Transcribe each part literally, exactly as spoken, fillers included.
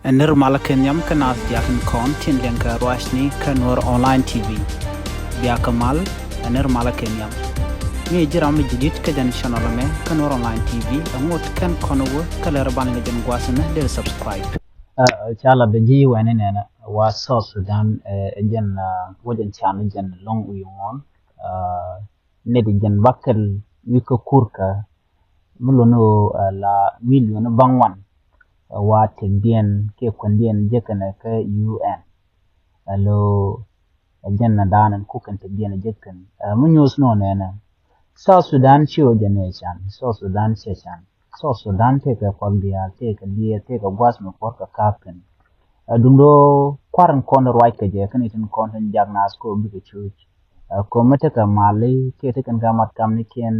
Ɛ nir malä kɛ nhiam kä naath diaal tin kɔn tin liɛŋ kɛ ruacni kä Nuɔr Online T V. Bia kɛ mal, ɛ nir malä kɛ nhiam. Mi ji̱ ram mi ji̱ di̱t kä jɛn channel ɛmɛ kä Nuɔr Online T V, ɛ ŋot kɛn kɔn wä kä lɛr ban kɛ jɛn gua̱a̱th ɛmɛ dee subscribe. Ca la bɛ ji̱ wɛn inɛnɛ wa South Sudan, ɛ jɛn wä jɛn can jɛn lɔŋ wi̱i̱ ŋuɔ̱n. Nɛ ti jɛn bakɛl wi̱i̱ kä kurkä mi lon ɣöö la million baŋ wan wa tëkdiɛn kiɛ kuändiɛn jekɛnɛ kä U N. Alo, ɛ jɛn na daanɛ kukɛn tëkdiɛn jekɛn mi nyuɔth nɔ nɛnɛ. South Sudan ci ɣöö jɛn ɛ can, South Sudan cɛ can. South Sudan tëëkɛ kuak diaal, tëëkɛ liɛɛr, tëëkɛ gua̱th mi puɔ̱r kɛ ka̱a̱pkɛn. Ɛ duundɛ kua̱r in kɔn ruac kɛ jɛ kɛn itin kɔn tin jak naath kɛ ɣöö bikɛ cuuc. Ɛ kɔmɛ tekɛ mali kiɛ tekɛn kɛ mat kamnikiɛn.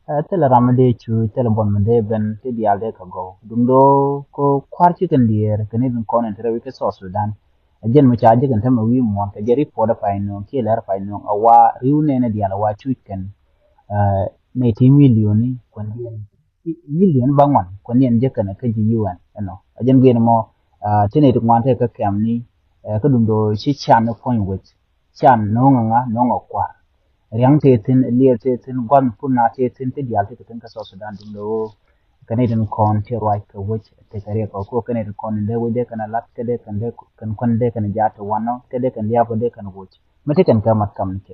Ɛ thilɛ ram mi dee cuuc, thilɛ buɔn mi dee ben, ti diaal dee kɛ gɔw. Duundɛ kɛ kua̱r ci kɛn diɛɛr kɛn itin kɔn in te rɛw ikä South Sudan. Ɛ jɛn mi ca jek in tämɛ wi̱i̱ muɔ̱ɔ̱n kɛ jɛ report ɛ pay nööŋ kiɛ lɛr pay nööŋ ɛ wa ri̱w nɛɛnɛ diaal ɛ wa cuuc kɛn. Ɛ nɛ ti millioni kuɛn diɛn million ba ŋuan kuɛn diɛn jekɛnɛ kä ji̱ U N ɛnɔ. A jɛn guiɛn mɔ, ti nɛy ti ŋuan tɛ kä kɛmni, kä duŋdɔ ci can ni puɔ̱ny wec. Can no̱o̱ŋ ŋa, no̱o̱ŋ kua̱r. Riaŋ tëë thi̱n, liɛɛr tëë thi̱n, gua̱n pun na tëë thi̱n, ti diaal ti kɛ thi̱n kä South Sudan duŋdɔ. Kɛ nɛy tin kɔn ti ruac kɛ wec, ti kɛ riɛk kɔ, kɛ nɛy tin kɔn in dee wec dee kɛn lat, kɛ dee kɛn dee kɛn kuɛn dee kɛn jaat ti wanɔ, kɛ dee kɛn liap kɛ dee kɛn woc. Mi ti kɛn kɛ mat kam ni kɛ.